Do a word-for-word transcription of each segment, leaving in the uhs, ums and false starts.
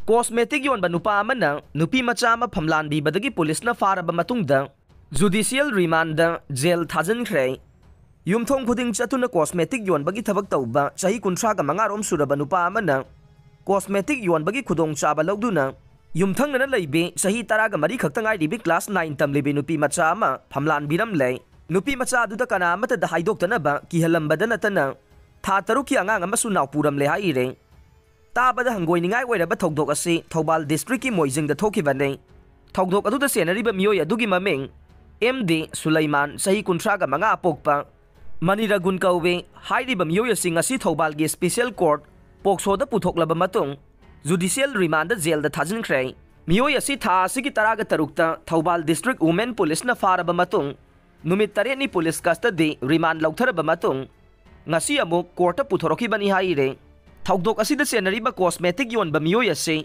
Cosmetic ꯌꯣꯟꯕ ꯅꯨꯄꯥ ꯑꯃꯅ ꯅꯨꯄꯤ ꯃꯆꯥ ꯑꯃ ꯐꯝꯂꯥꯟꯕꯤꯕꯗꯒꯤ ꯄꯨꯂꯤꯁꯅ ꯐꯥꯔꯕ ꯃꯇꯨꯡꯗ judicial ꯔꯤꯃꯥꯟꯗ ꯖꯦꯜ ꯊꯥꯖꯤꯟꯈ꯭ꯔꯦ꯫ ꯌꯨꯝꯊꯣꯡ ꯈꯨꯗꯤꯡ ꯆꯠꯇꯨꯅ cosmetic ꯌꯣꯟꯕꯒꯤ ꯊꯕꯛ ꯇꯧꯕ ꯆꯍꯤ ꯀꯨꯟꯊ꯭ꯔꯥꯒ ꯃꯉꯥꯔꯣꯝ ꯁꯨꯔꯕ ꯅꯨꯄꯥ ꯑꯃꯅ cosmetic ꯌꯣꯟꯕꯒꯤ ꯈꯨꯗꯣꯡꯆꯥꯕ ꯂꯧꯗꯨꯅ ꯌꯨꯝꯊꯪꯅꯅ ꯂꯩꯕꯤ ꯆꯍꯤ ꯇꯔꯥꯒ ꯃꯔꯤ ꯈꯛꯇ ꯉꯥꯏꯔꯤꯕꯤ class nine ꯇꯝꯂꯤꯕꯤ ꯅꯨꯄꯤ ꯃꯆꯥ ꯑꯃ ꯐꯝꯂꯥꯟꯕꯤꯔꯝꯂꯦ꯫ ꯅꯨꯄꯤ ꯃꯆꯥ ꯑꯗꯨꯗ ꯀꯅꯥ ꯑꯃꯠꯇꯗ ꯍꯥꯏꯗꯣꯛꯇꯅꯕ ꯀꯤꯍꯜꯂꯝꯕꯗ ꯅꯠꯇꯅ ꯊꯥ ꯇꯔꯨꯛꯀꯤ ꯑꯉꯥꯡ ꯑꯃꯁꯨ ꯅꯥꯎꯄꯨꯔꯝꯂꯦ ꯍꯥꯏꯔꯦ꯫ ꯇꯥꯕꯗ ꯍꯪꯒꯣꯏꯅꯤꯡꯉꯥꯏ ꯑꯣꯏꯔꯕ ꯊꯧꯗꯣꯛ ꯑꯁꯤ ꯊꯧꯕꯥꯜ district ꯀꯤ ꯃꯣꯏꯖꯤꯡꯗ ꯊꯣꯛꯈꯤꯕꯅꯤ꯫ ꯊꯧꯗꯣꯛ ꯑꯗꯨꯗ ꯆꯦꯟꯅꯔꯤꯕ ꯃꯤꯑꯣꯏ ꯑꯗꯨꯒꯤ ꯃꯃꯤꯡ ꯑꯦꯝ ꯗꯤ ꯁꯨꯂꯩꯃꯥꯟ, ꯆꯍꯤ ꯀꯨꯟꯊ꯭ꯔꯥꯒ ꯃꯉꯥ ꯑꯄꯣꯛꯄ, ꯃꯅꯤꯔꯒꯨꯟ ꯀꯧꯏ꯫ ꯍꯥꯏꯔꯤꯕ ꯃꯤꯑꯣꯏ ꯑꯁꯤ ꯉꯁꯤ ꯊꯧꯕꯥꯜꯒꯤ special court ꯄꯣꯛꯁꯣꯗ ꯄꯨꯊꯣꯛꯂꯕ ꯃꯇꯨꯡ judicial ꯔꯤꯃꯥꯟꯗ ꯖꯦꯜꯗ ꯊꯥꯖꯤꯟꯈ꯭ꯔꯦ꯫ ꯃꯤꯑꯣꯏ ꯑꯁꯤ ꯊꯥ ꯑꯁꯤꯒꯤ ꯇꯔꯥꯒ ꯇꯔꯨꯛꯇ ꯊꯧꯕꯥꯜ district women ꯄꯨꯂꯤꯁꯅ ꯐꯥꯔꯕ ꯃꯇꯨꯡ ꯅꯨꯃꯤꯠ ꯇꯔꯦꯠꯅꯤ ꯄꯨꯂꯤꯁ custody ꯔꯤꯃꯥꯟ ꯂꯧꯊꯔꯕ ꯃꯇꯨꯡ ꯉꯁꯤ ꯑꯃꯨꯛ ꯀꯣꯔꯠꯇ ꯄꯨꯊꯣꯔꯛꯈꯤꯕꯅꯤ ꯍꯥꯏꯔꯦ꯫ ꯊꯧꯗꯣꯛ ꯑꯁꯤꯗ ꯆꯦꯟꯅꯔꯤꯕ cosmetic ꯌꯣꯟꯕ ꯃꯤꯑꯣꯏ ꯑꯁꯤ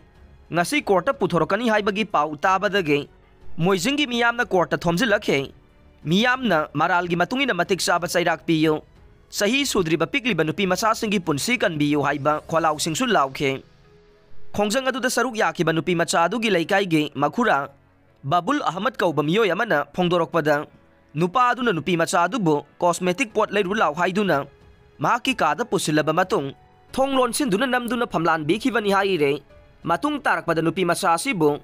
ꯉꯁꯤ ꯀꯣꯔꯠꯇ ꯄꯨꯊꯣꯔꯛꯀꯅꯤ ꯍꯥꯏꯕꯒꯤ ꯄꯥꯎ ꯇꯥꯕꯗꯒꯤ ꯃꯣꯏꯖꯤꯡꯒꯤ ꯃꯤꯌꯥꯝꯅ ꯀꯣꯔꯠꯇ ꯊꯣꯝꯖꯤꯜꯂꯛꯈꯤ꯫ ꯃꯤꯌꯥꯝꯅ ꯃꯔꯥꯜꯒꯤ ꯃꯇꯨꯡ ꯏꯟꯅ ꯃꯇꯤꯛ ꯆꯥꯕ ꯆꯩꯔꯥꯛ ꯄꯤꯌꯨ, ꯆꯍꯤ ꯁꯨꯗ꯭ꯔꯤꯕ ꯄꯤꯛꯂꯤꯕ ꯅꯨꯄꯤ ꯃꯆꯥꯁꯤꯡꯒꯤ ꯄꯨꯟꯁꯤ ꯀꯟꯕꯤꯌꯨ ꯍꯥꯏꯕ ꯈꯣꯜꯂꯥꯎꯁꯤꯡꯁꯨ ꯂꯥꯎꯈꯤ꯫ ꯈꯣꯡꯖꯪ ꯑꯗꯨꯗ ꯁꯔꯨꯛ ꯌꯥꯈꯤꯕ ꯅꯨꯄꯤ ꯃꯆꯥ ꯑꯗꯨꯒꯤ ꯂꯩꯀꯥꯏꯒꯤ ꯃꯈꯨꯔꯥ ꯕꯥꯕꯨꯜ ꯑꯍꯃꯗ ꯀꯧꯕ ꯃꯤꯑꯣꯏ ꯑꯃꯅ ꯐꯣꯡꯗꯣꯔꯛꯄꯗ, ꯅꯨꯄꯥ ꯑꯗꯨꯅ ꯅꯨꯄꯤ ꯃꯆꯥ ꯑꯗꯨꯕꯨ cosmetic ꯄꯣꯠ ꯂꯩꯔꯨ ꯂꯥꯎ ꯍꯥꯏꯗꯨꯅ ꯃꯍꯥꯛꯀꯤ ꯀꯥꯗ ꯄꯨꯁꯤꯜꯂꯕ ꯃꯇꯨꯡ ꯊꯣꯡ ꯂꯣꯟꯁꯤꯟꯗꯨꯅ ꯅꯝꯗꯨꯅ ꯐꯝꯂꯥꯟꯕꯤꯈꯤꯕꯅꯤ ꯍꯥꯏꯔꯦ꯫ ꯃꯇꯨꯡ ꯇꯥꯔꯛꯄꯗ ꯅꯨꯄꯤ ꯃꯆꯥ ꯑꯁꯤꯕꯨ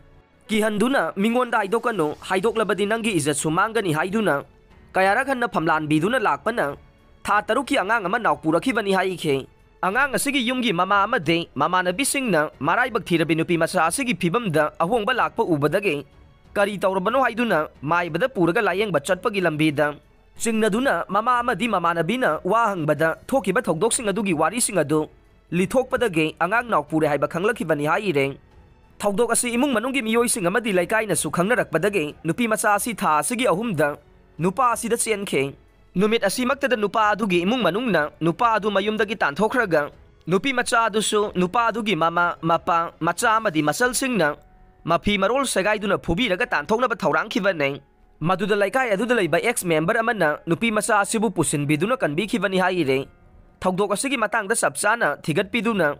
ꯀꯤꯍꯟꯗꯨꯅ ꯃꯤꯉꯣꯟꯗ ꯍꯥꯏꯗꯣꯛꯀꯅꯨ, ꯍꯥꯏꯗꯣꯛꯂꯕꯗꯤ ꯅꯪꯒꯤ ꯏꯖꯠꯁꯨ ꯃꯥꯡꯒꯅꯤ ꯍꯥꯏꯗꯨꯅ ꯀꯌꯥꯔꯛ ꯍꯟꯅ ꯐꯝꯂꯥꯟꯕꯤꯗꯨꯅ ꯂꯥꯛꯄꯅ ꯊꯥ ꯇꯔꯨꯛꯀꯤ ꯑꯉꯥꯡ ꯑꯃ ꯅꯥꯎꯄꯨꯔꯛꯈꯤꯕꯅꯤ ꯍꯥꯏꯈꯤ꯫ ꯑꯉꯥꯡ ꯑꯁꯤꯒꯤ ꯌꯨꯝꯒꯤ ꯃꯃꯥ ꯑꯃꯗꯤ ꯃꯃꯥꯟꯅꯕꯤꯁꯤꯡꯅ ꯃꯔꯥꯏꯕꯛ ꯊꯤꯔꯕꯤ ꯅꯨꯄꯤ ꯃꯆꯥ ꯑꯁꯤꯒꯤ ꯐꯤꯕꯝꯗ ꯑꯍꯣꯡꯕ ꯂꯥꯛꯄ ꯎꯕꯗꯒꯤ ꯀꯔꯤ ꯇꯧꯔꯕꯅꯣ ꯍꯥꯏꯗꯨꯅ ꯃꯥꯏꯕꯗ ꯄꯨꯔꯒ ꯂꯥꯌꯦꯡꯕ ꯆꯠꯄꯒꯤ ꯂꯝꯕꯤꯗ ꯆꯤꯡꯅꯗꯨꯅ ꯃꯃꯥ ꯑꯃꯗꯤ ꯃꯃꯥꯟꯅꯕꯤꯅ ꯋꯥ ꯍꯪꯕꯗ ꯊꯣꯛꯈꯤꯕ ꯊꯧꯗꯣꯛꯁꯤꯡ ꯑꯗꯨꯒꯤ ꯋꯥꯔꯤꯁꯤꯡ ꯑꯗꯨ ꯂꯤꯊꯣꯛꯄꯗꯒꯤ ꯑꯉꯥꯡ ꯅꯥꯎꯄꯨꯔꯦ ꯍꯥꯏꯕ ꯈꯪꯂꯛꯈꯤꯕꯅꯤ ꯍꯥꯏꯔꯦ꯫ ꯊꯧꯗꯣꯛ ꯑꯁꯤ ꯏꯃꯨꯡ ꯃꯅꯨꯡꯒꯤ ꯃꯤꯑꯣꯏꯁꯤꯡ ꯑꯃꯗꯤ ꯂꯩꯀꯥꯏꯅꯁꯨ ꯈꯪꯅꯔꯛꯄꯗꯒꯤ ꯅꯨꯄꯤ ꯃꯆꯥ ꯑꯁꯤ ꯊꯥ ꯑꯁꯤꯒꯤ ꯑꯍꯨꯝꯗ ꯅꯨꯄꯥ ꯑꯁꯤꯗ ꯆꯦꯟꯈꯤ꯫ ꯅꯨꯃꯤꯠ ꯑꯁꯤꯃꯛꯇꯗ ꯅꯨꯄꯥ ꯑꯗꯨꯒꯤ ꯏꯃꯨꯡ ꯃꯅꯨꯡꯅ ꯅꯨꯄꯥ ꯑꯗꯨ ꯃꯌꯨꯝꯗꯒꯤ ꯇꯥꯟꯊꯣꯛꯈ꯭ꯔꯒ ꯅꯨꯄꯤ ꯃꯆꯥ ꯑꯗꯨꯁꯨ ꯅꯨꯄꯥ ꯑꯗꯨꯒꯤ ꯃꯃꯥ, ꯃꯄꯥ, ꯃꯆꯥ ꯑꯃꯗꯤ ꯃꯆꯜꯁꯤꯡꯅ ꯃꯐꯤ ꯃꯔꯣꯜ ꯁꯦꯒꯥꯏꯗꯨꯅ ꯐꯨꯕꯤꯔꯒ ꯇꯥꯟꯊꯣꯛꯅꯕ ꯊꯧꯔꯥꯡꯈꯤꯕꯅꯤ꯫ ꯃꯗꯨꯗ ꯂꯩꯀꯥꯏ ꯑꯗꯨꯗ ꯂꯩꯕ ex member ꯑꯃꯅ ꯅꯨꯄꯤ ꯃꯆꯥ ꯑꯁꯤꯕꯨ ꯄꯨꯁꯤꯟꯕꯤꯗꯨꯅ ꯀꯟꯕꯤꯈꯤꯕꯅꯤ ꯍꯥꯏꯔꯦ꯫ ꯊꯧꯗꯣꯛ ꯑꯁꯤꯒꯤ ꯃꯇꯥꯡꯗ ꯆꯞ ꯆꯥꯅ ꯊꯤꯒꯠꯄꯤꯗꯨꯅ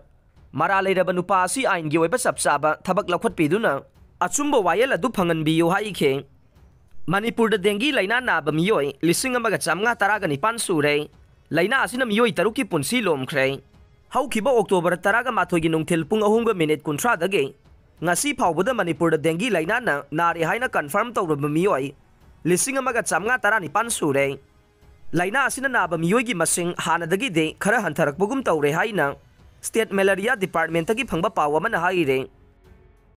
ꯃꯔꯥꯜ ꯂꯩꯔꯕ ꯅꯨꯄꯥ ꯑꯁꯤ ꯑꯥꯏꯟꯒꯤ ꯑꯣꯏꯕ ꯆꯞ ꯆꯥꯕ ꯊꯕꯛ ꯂꯧꯈꯠꯄꯤꯗꯨꯅ ꯑꯆꯨꯝꯕ ꯋꯥꯌꯦꯜ ꯑꯗꯨ ꯐꯪꯍꯟꯕꯤꯌꯨ ꯍꯥꯏꯈꯤ꯫ ꯃꯅꯤꯄꯨꯔꯗ ꯗꯦꯡꯒꯤ ꯂꯥꯏꯅꯥ ꯅꯥꯕ ꯃꯤꯑꯣꯏ ꯂꯤꯁꯤꯡ ꯑꯃꯒ ꯆꯥꯝꯃꯉꯥ ꯇꯔꯥꯒ ꯅꯤꯄꯥꯟ ꯁꯨꯔꯦ꯫ ꯂꯥꯏꯅꯥ ꯑꯁꯤꯅ ꯃꯤꯑꯣꯏ ꯇꯔꯨꯛꯀꯤ ꯄꯨꯟꯁꯤ ꯂꯣꯝꯈ꯭ꯔꯦ꯫ ꯍꯧꯈꯤꯕ ꯑꯣꯛꯇꯣꯕꯔ ꯇꯔꯥꯒ ꯃꯥꯊꯣꯏꯒꯤ ꯅꯨꯡꯊꯤꯜ ꯄꯨꯡ ꯑꯍꯨꯝꯒ ꯃꯤꯅꯤꯠ ꯀꯨꯟꯊ꯭ꯔꯥꯗꯒꯤ ꯉꯁꯤ ꯐꯥꯎꯕꯗ ꯃꯅꯤꯄꯨꯔꯗ ꯗꯦꯡꯒꯤ ꯂꯥꯏꯅꯥꯅ ꯅꯥꯔꯦ ꯍꯥꯏꯅ ꯀꯟꯐꯥꯔꯝ ꯇꯧꯔꯕ ꯃꯤꯑꯣꯏ ꯂꯤꯁꯤꯡ ꯑꯃꯒ ꯆꯥꯝꯃꯉꯥ ꯇꯔꯥꯅꯤꯄꯥꯟ ꯁꯨꯔꯦ꯫ ꯂꯥꯏꯅꯥ ꯑꯁꯤꯅ ꯅꯥꯕ ꯃꯤꯑꯣꯏꯒꯤ ꯃꯁꯤꯡ ꯍꯥꯟꯅꯗꯒꯤꯗꯤ ꯈꯔ ꯍꯟꯊꯔꯛꯄꯒꯨꯝ ꯇꯧꯔꯦ ꯍꯥꯏꯅ ꯁ꯭ꯇꯦꯠ ꯃꯦꯂꯔꯤꯌꯥ ꯗꯤꯄꯥꯔꯠꯃꯦꯟꯠꯇꯒꯤ ꯐꯪꯕ ꯄꯥꯎ ꯑꯃꯅ ꯍꯥꯏꯔꯦ꯫